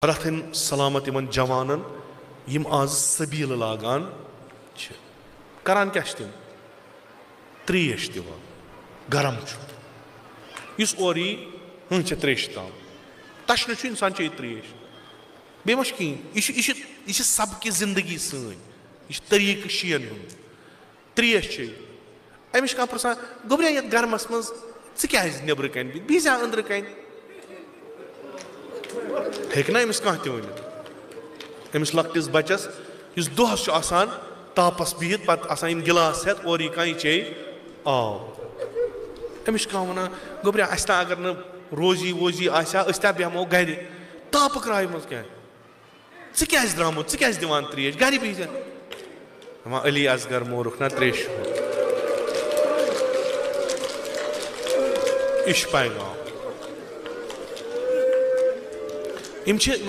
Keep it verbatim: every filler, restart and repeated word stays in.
رتھن سلامت یِمن جوانن، یِم آز سبیل لاگان چھِ۔ کران کیٛاہ چھِ تِم؟ تریش دِوان۔ گرم چھُ، یُس اورٕ یی، ہٕنٛہ چھےٚ تریشہِ تام۔ تشنہٕ چھُ، انسان چیٚیہِ تریش۔ بیٚیہِ ما چھُ کِہیٖنۍ؟ یہِ چھُ، یہِ چھُ، یہِ چھِ سبقِ زندگی سٲنۍ۔ یہِ چھُ طریٖقہٕ شِیَن ہُنٛد۔ تریش چیٚیہِ۔ أمِس چھُ کانٛہہ پرٛژھان، "گوٚبریا، یَتھ گرمَس منٛز ژٕ کیٛازِ نیٚبرٕ کَنہِ بِہِتھ؟ بِہزِ ہا أنٛدرٕ کَنہِ۔" ہیٚکہِ نا أمِس کانٛہہ تہِ ؤنِتھ؟ أمِس لۄکٹِس بَچَس، یُس دۄہَس چھُ آسان تاپَس بِہِتھ، پَتہٕ آسان یِم گِلاس ہٮ۪تھ، اورٕ یی کانٛہہ، یہِ چیٚیہِ آب۔ أمِس چھُ کانٛہہ وَنان، "گوٚبریا، اَسہِ تام اگر نہٕ روزی ووزی آسہِ ہا، أسۍ تہِ ہا بیٚہمو گَرِ۔ تاپہٕ کرٛاے منٛز کیٛاہ؟ ژٕ کیٛازِ درٛامُت؟ ژٕ کیٛازِ دِوان ترٛیش؟ گَرِ بِہِتھ۔" دَپان، "علی اصغر، مورُکھ نا ترٛیش ہُنٛد۔" یہِ چھُ پیغام۔ یِم چھِ